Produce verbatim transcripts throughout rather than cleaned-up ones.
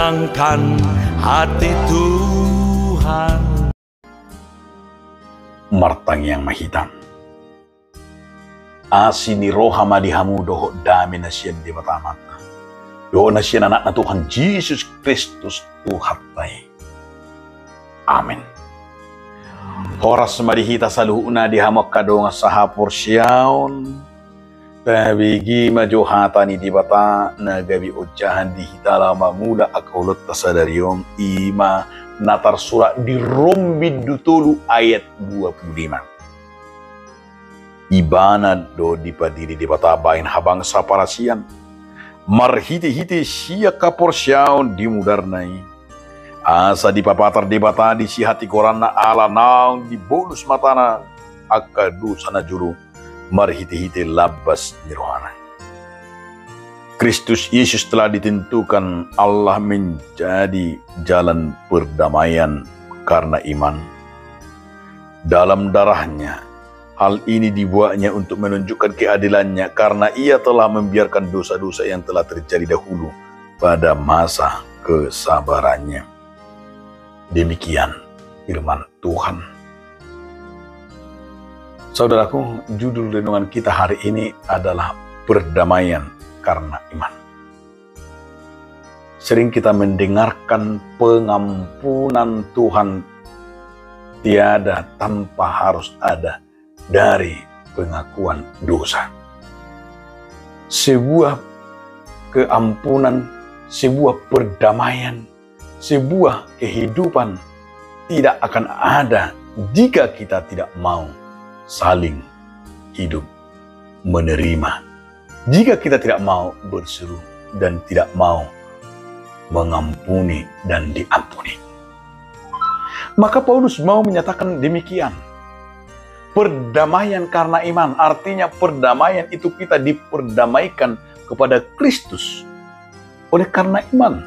Angkan hati Tuhan. Martangiang ma hita. Asi ni roha ma di hamu dohot dame na sian Debata Amanta, dohot na sian Anakna Tuhan Jesus Kristus Tuhanta i. Amen. Horas ma di hita saluhutna di hamu angka dongan sahaporseaon. Tabege ma jo hata ni Debata na gabe ojahan di hita laho mangula angka ulaonta sadari on, i ma na tarsurat di Rom bindu tolu ayat dua pulu lima. Ibana do dipadiri Debata bahen habangsa parasian marhitehite sian haporseaon di mudarna i, asa dipapatar Debata disi hatigoranna ala naung dibolus matana angka dosa na jolo marhitehite lambas ni rohana. Kristus Yesus telah ditentukan Allah menjadi jalan perdamaian karena iman. Dalam darahnya, hal ini dibuatnya untuk menunjukkan keadilannya karena ia telah membiarkan dosa-dosa yang telah terjadi dahulu pada masa kesabarannya. Demikian firman Tuhan. Saudaraku, judul renungan kita hari ini adalah perdamaian karena iman. Sering kita mendengarkan pengampunan Tuhan tiada tanpa harus ada dari pengakuan dosa. Sebuah keampunan, sebuah perdamaian, sebuah kehidupan tidak akan ada jika kita tidak mau saling hidup menerima, jika kita tidak mau berseru dan tidak mau mengampuni dan diampuni. Maka Paulus mau menyatakan demikian. Perdamaian karena iman, artinya perdamaian itu kita diperdamaikan kepada Kristus oleh karena iman.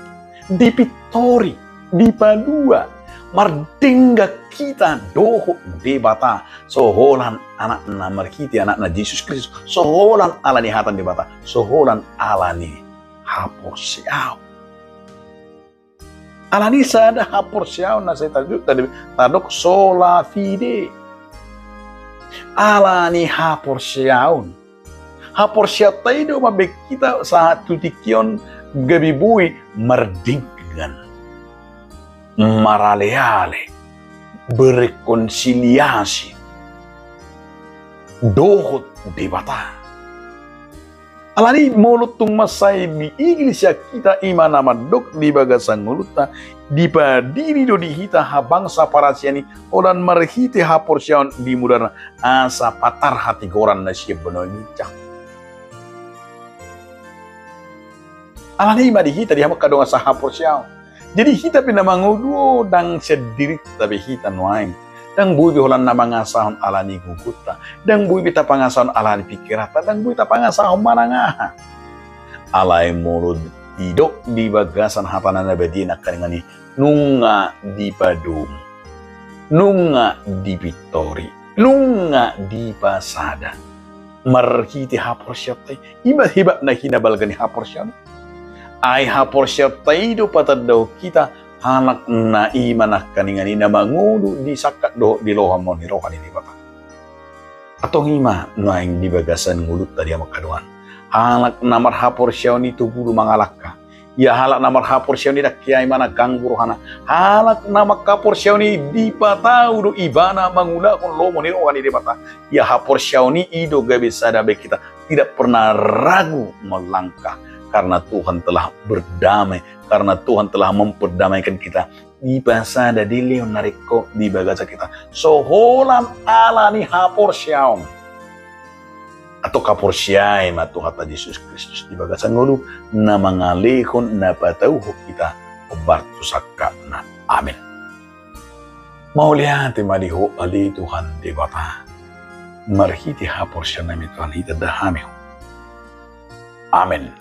Dipintori, dipalua, mardenggan hita dohot Debata, so holan Anakna, marhite Anakna Jesus Kristus, so holan ala ni hata ni Debata, so holan ala ni haporseaon. Ala ni sada haporseaon na sai tadok, tadok sola fide. Ala ni haporseaon. Haporseaonta i do mambahen hita sahat tu tingki on gabe boi mardenggan, maraleale, berrekonsiliasi dohot Debata. Ala ni molo tung mansai diigil sian hita i ma na mandok di bagasan ngolunta, dipadiri do di hita habangsa parasian i holan marhite haporseaon di mudarna, asa patar hatigoran na sian banua ginjang. Ala ni i ma di hita di hamu angka dongan sahaporseaon. Jadi hita pe na mangolu, ndang sian dirinta be hita nuaeng. Ndang boi be holan na mangasahon ala ni gogonta. Ndang boi be tapangasahon ala ni pingkiranta. Ndang boi tapangasahon manang aha. Alai molo didok di bagasan hata na badia nangkaningan i, nunga dipadomu, nunga dipintori, nunga dipasada marhite haporseaonta i. I ma hebatna hinabalga ni haporseaon i. Ai haporseaonta i do patandahon hita halak na i ma nangkaningan i na mangolu di sangkap dohot di lomo ni roha ni Debata. Antong i ma nuaeng di bagasan ngolunta di hamu angka dongan. Halak na marhaporseaon i togu do mangalangka. Ia halak na marhaporseaon i ndang hea i ma na ganggu rohana. Halak na manghaporseaon i dipatau do ibana mangulahon lomo ni roha ni Debata. Ia haporseaon i, i do gabe sada bahen hita tidak pernah ragu melangkah, karena Tuhan telah berdamai, karena Tuhan telah memperdamaikan kita. Dipasada dilehon na ringkot di bagasan hita so holan ala ni haporseaon. Antong haporseai ma Tuhanta Jesus Kristus di bagasan ngolu, na mangalehon, na patauhon hita hombar tu sangkapna. Amen. Mauliate ma di Ho ale Tuhan Debata. Marhite haporseaonnami Tuhan, hita da hami Ho. Amen.